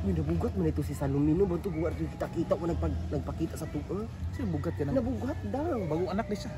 Uy, nabugat man ito si Salomino. Bato, guwar ito kita-kita ko nagpakita sa tuwa. Siya bugat ka na. Nabugat daw. Bagong anak ni siya.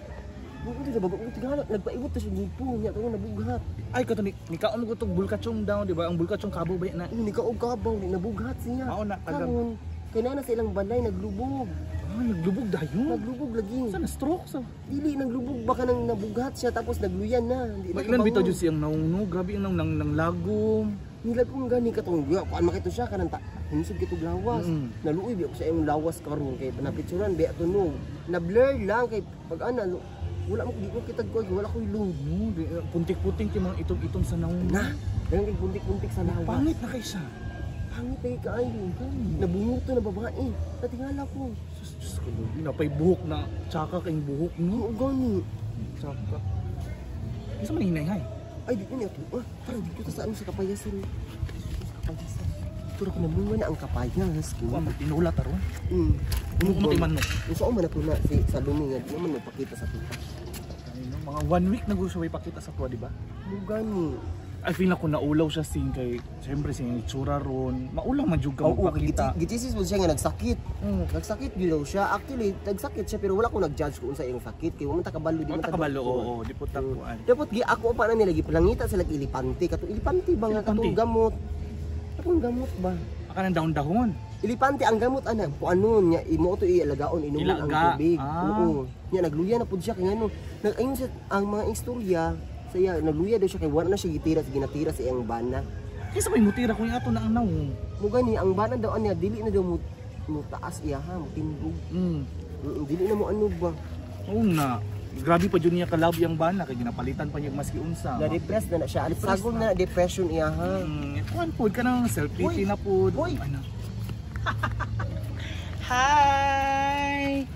Bugat ito, bago ko tigala. Nagpaibot to siya ngipo niya. Ito nabugat. Ay kato ni kaon ko tong bulkachong daw, di ba? Ang bulkachong kabo ba na? Uy, ni kaog kabaw, ni nabugat siya. Mao na tagang. Karon, kay na sa ilang balay naglubog. Ah, naglubog dayon. Naglubog lagi. Sa na stroke sa. Dili naglubog baka nang nabugat siya tapos nagluyan na. Hindi na Mailan bitaw kabangon. jud siyang naong no, grabe ang naong nang nang lagom. Nilagong gani katong guya kuan makito siya kanang ta hinsog kitog lawas. Naluoy bi ako sa imong lawas karon kay napicturan bi tunog. Na blur lang kay pag ana wala mo di ko kitag ko wala koy load. No, puntik-puting kay mga itom-itom sa naong. Na, dahil kay buntik-buntik sa lawas. Pangit na kay siya. Pangit na kaayo. Nabunguto na babae. Natingala ko. Sus, Diyos ko, Lord. Napay buhok na tsaka kay buhok no. Oo gani. Tsaka. Isa man hinay hay. Ay di ko niya to. Ah, tara dito ta sa ano sa kapayasan. Sa kapayasan. Turo ko namunga na ang kapayas. Wa magtinula taron. Ano Ano ko man no. Unsa man ako na si Salome nga di naman magpakita sa tuwa. Ay, no, mga one week na gusto may pakita sa tuwa, di ba? Mo gani. I feel ako naulaw siya sing kay siyempre sing itsura ron. Maulaw man jud ka Oo, magpakita. gitisis mo siya nga nagsakit. Oo. Nagsakit gyud daw siya. Actually, nagsakit siya pero wala ko nag-judge kung unsa iyang sakit kay wa man ta kabalo di Di man ta ta kabalo, doktor. oo, di po takuan. Dapat gi ako pa na nila gipalangita sila elefante katong elefante ba nga katong Elefante? gamot. Katong gamot ba? Aka nang dahon-dahon. Elefante ang gamot ana kung ano niya imo to ialagaon inumin ang Ilaga. tubig. Ah. Oo. Nya nagluya na pud siya kay ngano. Nag ayon sa ang mga istorya sa iya nagluya daw siya kay wala na siya gitira sa ginatira sa iyang bana. Kaysa may mutira kung ato na ang naong. Mo gani ang bana daw anya dili na daw mo mo taas iya ha, mo tindog. Dili na mo ano ba. Oo nga. Grabe pa jud niya kalab yang bana kay ginapalitan pa niya maski unsa. Na-depress na na siya. Depressed Sagol na depression iya ha. Kuan pod ka nang self pity Uy! na pod. Uy! Ano? Hi.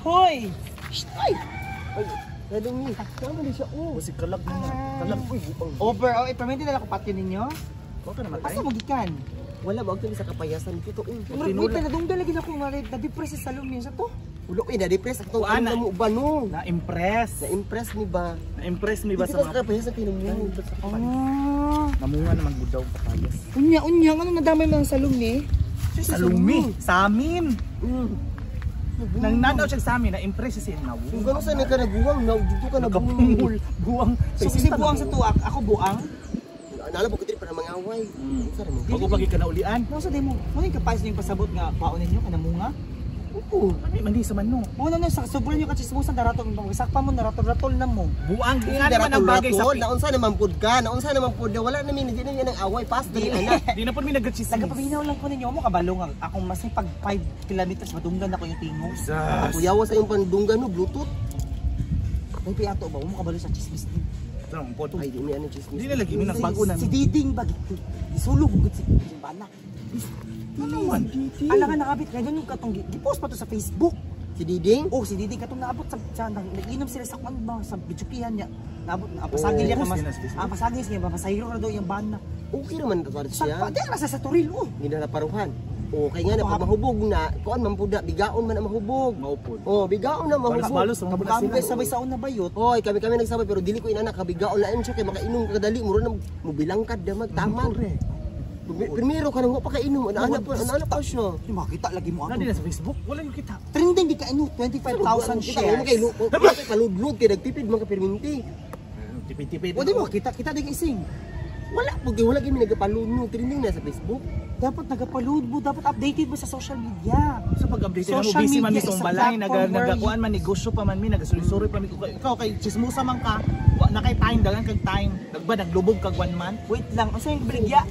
Hoy. Ay! Ay, Salome, tama na siya. Oh. Kasi kalag na na. Kalag. Uy, buang. Over, oh, iperminti na lang ko patyo ninyo. Wa ka namatay. Asa mo gikan? Wala ba actually sa kapayasan ko to. Eh. Murag wait na nadunggan lagi na ko nga na-depress si Salome sa to. Ulo eh, na-depress ako. Kuan Ano na. mo ba no? Na-impress. Na-impress ni ba? Na-impress mi ba Dito sa sa mga kapayasan kay namunga. Ah. namunga naman gud daw kapayas. Unya, unya, ano nadamay man ang Salome? Salumi, sa amin. Mm. Nang nanaw siya sa amin, na-impress siya sa nawo. Kung gano'n saan ka naguwang, na, dito ka nabuwang. Nagkapungol, buwang. So kasi buang sa tuak, ako buang. Nala po ko para mangaway. Unsa ra mo? Bago pagi ka naulian. Mo sa demo, mo ni kapayas yung pasabot nga paon ninyo kana munga. Oo. Mani mandi sa man no. Mo na na sa sobra nyo kachismosan darato sakpa mo naratol-ratol na mo. Buang nga naman ang bagay sa Daratol, naunsa naman pud ka, naunsa naman pud na wala namin hindi na yan ang away pass dali anak. Di na po mi nagachismis. Nagapaminaw lang ko ninyo mo kabalo nga akong mas pag 5 kilometers madunggan ako yung tingog. Sas. Kuyawa sa iyong pandunggan no Bluetooth. Ay piato ba mo kabalo sa chismis ni. Tarong po to. Ay di mi ano chismis. Di na lagi mi nagbago na. Si Diding ba gisulog gud si bana. Ano man? Ala ka nakabit kay yung katong gipost pa to sa Facebook. Si Diding? Oh, si Diding katong naabot sa nag-inom sila sa kwan ba sa bijukihan niya. Naabot na pasagil niya Oh, ka mas. post niya sa Facebook. Ah, pasagil niya ba pasahero ra daw yung bana. Okay naman to Sa siya. di ra sa Toril oh. Hindi na paruhan. Okay nga na pag mahubog na, kuan man pud na, bigaon man ang mahubog. Maupod. Oh, bigaon na mahubog. Balos-balos man pud na Kami sila. sabay sa una bayot. Hoy, kami-kami nagsabay pero dili ko inana kabigaon lain siya kay makainom kadali muro na mubilangkad damag taman. Primero ka nang wa pa kainom, ana pa ana pa siya. Yung makita lagi mo Na ako. di na sa Facebook, wala yung kita. Trending di ka ano, 25,000 Kita mo kay shares. paludlud kay nagtipid man ka perminti. Tipid-tipid. O di mo kita kita di ka ising. Wala po kay wala gyud mi nagapaludlud trending na sa Facebook. Dapat nagapaload mo, dapat updated mo sa social media. Sa pag-update na mo, Social busy man mi media sa is a balay, platform where nagakuan man, negosyo pa man mi, nagasuri-suri pa mi. Ikaw kay chismosa man ka, wa na kay time, dagan kag time. Nagba naglubog kag one month. Wait lang, unsa yung baligya?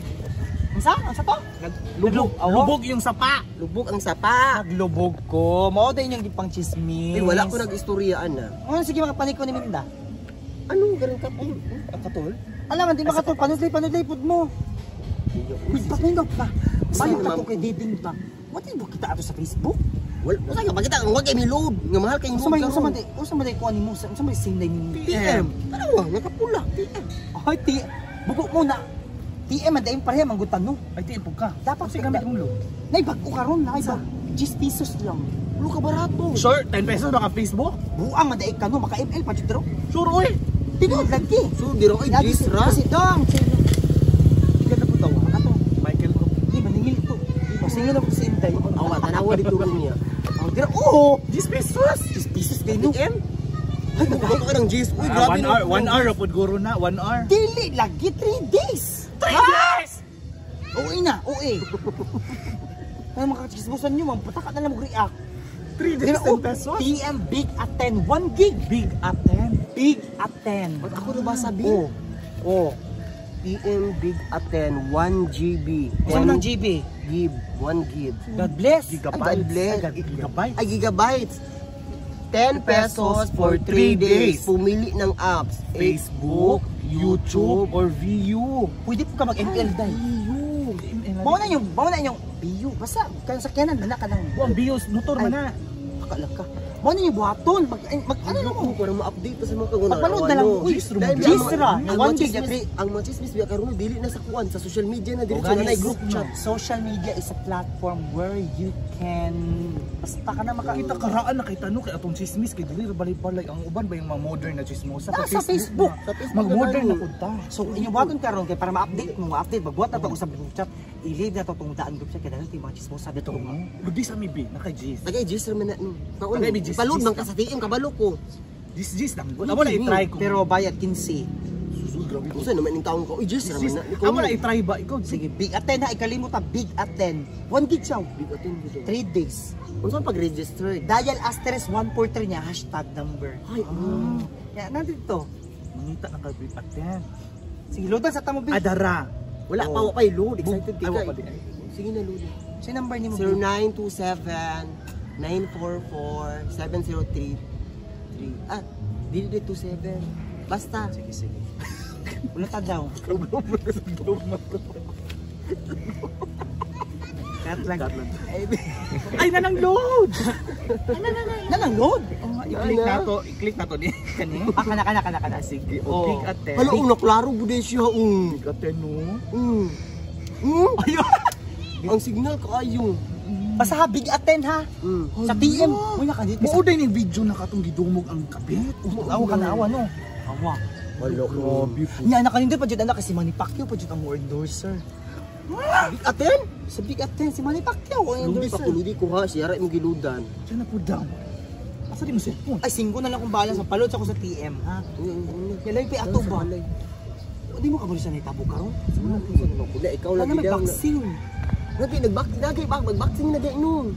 Unsa? Unsa to? Naglubog, Awa? lubog yung sapa. Lubog ang sapa. Naglubog ko. Mao din yung gipang chismis. Eh wala ko nag-istoryaan na. Ano sige makapanik ko ni Minda. Anong ganun ka po? Ang katol? Alam nga, di makatol. Panudlay, panudlay pud mo. Nagpatindaw pa. Balik na to kay Diding ba? What mo kita ato sa Facebook? Wala, usa ka pakita ang wag kay mi load. Nga mahal kay Unsa load. may unsa man di unsa man di kuan nimo? Unsa may same name nimo? PM. Tanawa, nakapula. PM. Ay, ti bugo mo na. TM man dayon pareha manggutan no. Ay, tiipog ka. Dapat Kasi gamit mong load. Nay bag-o karon na ay 10 pesos lang. Ulo ka barato. Sure, 10 pesos baka Facebook? Buang man daig ka no, maka ML pa jud ro. Sure, oy. Tinuod lagi. So, diro ay Lagi Gis ra. Kasi dong. Ika na po daw kato. Michael ko. Di maningil to. Singil ako si Inday. Awa, tanawa dito rin niya. Oh, dira. Oo. 10 pesos. 10 pesos kay no. M? Ay, magkano ka ng G's? Uy, grabe. 1 hour, 1 hour pod guro na, 1 hour. Dili lagi 3 days. 3 days. Oo na, oo. Ay, makakachismosan nyo, pataka na lang mag-react. 3 days Dira, oh, 10 pesos. TM Big at 10, 1 gig. Big at 10. Big at 10. Ba't ako nabasa, B? Oh. Oh. PM Big at 10, 1 GB. Usa man ang GB. Gig, 1 gig. God bless. Gigabytes. Ay, God bless. Ay, gigabytes. Ay, gigabytes. 10 pesos for 3 days. Pumili ng apps. Facebook, YouTube, or VU. Pwede po ka mag-ML dai. VU. Mao na yung BU. Basta kan sakyanan man na ka nang Buang VU, motor man na. Akala ka. Mao na yung buhaton. Mag ano na mo? Ano para ma-update pa sa mga kaguna. Pagpanood na lang. Uy, Gis ra. Ang One mga gig, chismis, ang mga chismis biya karon dili na sa kuan sa social media na diretso Organic na group chat. Social media is a platform where you can basta ka na maka Kita karaan na kay tanong kay atong chismis kay dili ra balay-balay ang uban ba yung mga modern na chismosa? Nasa Facebook. Sa Facebook Mag-modern na na pud ta. So inyong buhaton karon kay para ma-update mo, ma-update magbuhat na to usab group chat. I-leave na to tong daan group chat kay dahil mga chismosa dito. Ludi sa mi bi, naka G's. Tagay G's ra man na no. Kaon. Tagay, G's, Palud G's. man ka sa TM kabalo ko. G's G's lang. Amo na i-try ko. Pero bayad 15. Susud grabe ko. Usa naman ning taon ko. Uy, G's ra man G's. na. Amo na i-try ba ikaw? Sige, big at 10 ha, ikalimot ha, big at 10. 1 gig siya. Big atin dito. 3 days. Unsa ang pag-register? Dial asterisk 143 niya, hashtag number. Ay, Ya, nandito. Mangita na ka big at 10. Sige, loadan sa tamo big. Adara. Wala pa Oh. wa pa load. Excited Ay, wa kay pa ka. di ay. Sige na load. Sa number ni mo. Big. 0927 944 7033. Ah, dili di 27. Basta. Sige, sige. Wala ta daw. Cut lang. Ay nanang load. Nanang load. Oh, i-click na to, i-click na to ni kani. Ah, kana kana kana kana. Sige, Oh. oh, big at 10. Hala, una klaro gud siya. Big at 10 no. Ayun. Ang signal kaayo. Basta ha, big at 10 ha. Sa TM. Uy, nakadito. Mao day ni video na katong gidumog ang kabit. Awa ka na awa no. Awa. Hala, Grabe po. Nya nakanindot pa jud anak kasi Manny Pacquiao pa jud ang more endorser. Big atin? Sa big at 10 si Manny Pacquiao ang Ludi pa endorser. kuludi ko ha, siya ra imong giludan. Diyan na po daw. Asa di mo cellphone? Ay, singko na lang kung bahala sa palod sa ko sa TM ha. Yalay pa ato ba? Di mo kabalo sa nahitabo karon? Wala, ikaw Wala lagi may daw. boxing. Nagay nagbak nagay bak magboxing na gay nun.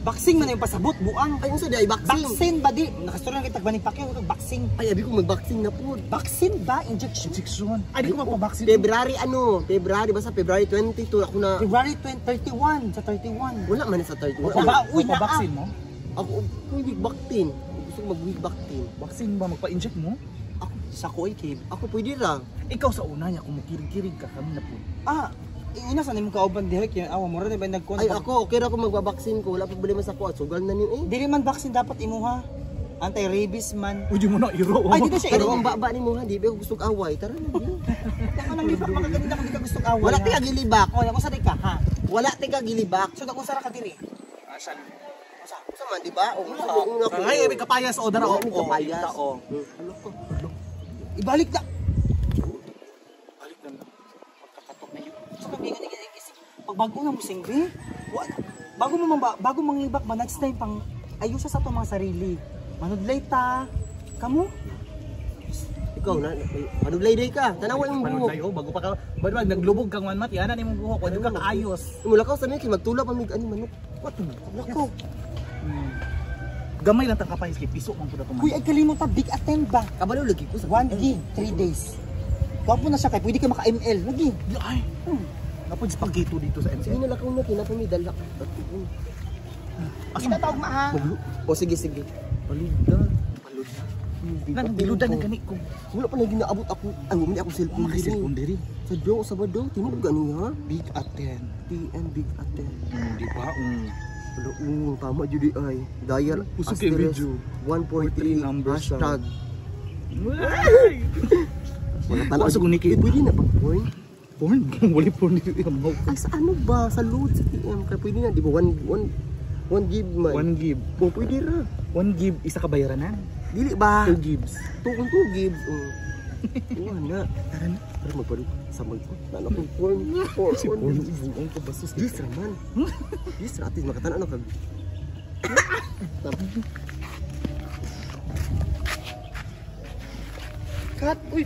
Boxing man yung pasabot buang. Ay unsa di ay boxing? Vaccine ba di? Nakastorya na kita Manny Pacquiao itong boxing. Ay abi ko magboxing na pud. Vaccine ba? Injection? Injection. Ay, di ko magpa-vaccine. February ano? February basta February 22 ako na. February 20, 31 sa 31. Wala man na sa 31. Ba- uy, naa. Magpa-vaccine mo? Ako kung week vaccine. Gusto ko mag week vaccine. Vaccine ba? Magpa-inject mo? Ako sa ko ay kib. Ako pwede ra. Ikaw sa una niya, kung mukirig-kirig ka, kami na po. Ah, una sa nimong kauban diha kay awa mo ra ba nagkuan. Ay ako okay ra ko magbabaksin ko. Wala problema sa ko. Sugal na ni eh. Dili man vaccine dapat imuha. Anti-rabies man. Uy, di mo na iro. Ay, dito siya Pero iro. ang baba ni mo ha, di ba ako gusto away. Tara na. di. Ako nang libak mga ganito kung di ka gustong away. Wala ha? ti ka gilibak. Oh, ako sa di ka ha. Wala ti ka gilibak. So nagkung sara ka diri. Asan? Usa usa man di ba? O usa una ko. Ay, may kapayas o dara o. May kapayas. O. Ibalik na. Balik na lang. Pagkakatok na yun. So kami nga isip. Pag bago na mo singbi, wa na. Bago mo bago mangibak ba next time pang ayusa sa atong mga sarili. Manudlay ta. Kamo? Ikaw na manudlay day ka. Tanawa imong buhok. Panudlay, oh, bago pa ka, bago naglubog kang man mat, yana nimong buhok, wala ka kaayos. Mulakaw sa mi kay magtula pa mig ani manok. What the? Nako. Gamay lang tang kapayas kay piso man pud ato man. Uy, ay kalimot ta big attend ba? Kabalo lagi ko sa 1 gig, 3 days. Gwapo na siya kay pwede ka maka-ML. Lagi. Ay. Napod spaghetti dito sa Sige MCN. na lakaw na kay napa mi dalak. Asa Kita tawag ma ha. O sige sige. Palud na. Palud na. Nang giludan na gani ko. Wala pa lagi naabot ako. Ay, wala ako cellphone Mga cellphone diri. Sa do sa bado tinuod gani ha. Big at 10. TN Big Aten. Di ba? Wala tama jud di ay. Dial Usog kay asterisk video. 1.3 numbers hashtag. Wala Wala sa guniki. Eh, pwede na ba? Boy? Porn. Wala porn dito yung mga. Ay, sa ano ba? Sa load sa TM. Kaya pwede na, di ba? 1 gig man. 1 gig. Oh, pwede ra. 1 gig isa ka bayaranan. Dili ba? 2 gigs. 2 gigs. Oh. Wala na. Tara na. Pero magpalit sa mag na ko porn. Porn. Si porn buong ko bastos. Yes raman. Yes ra atis makatan ano kag. Cut. Uy.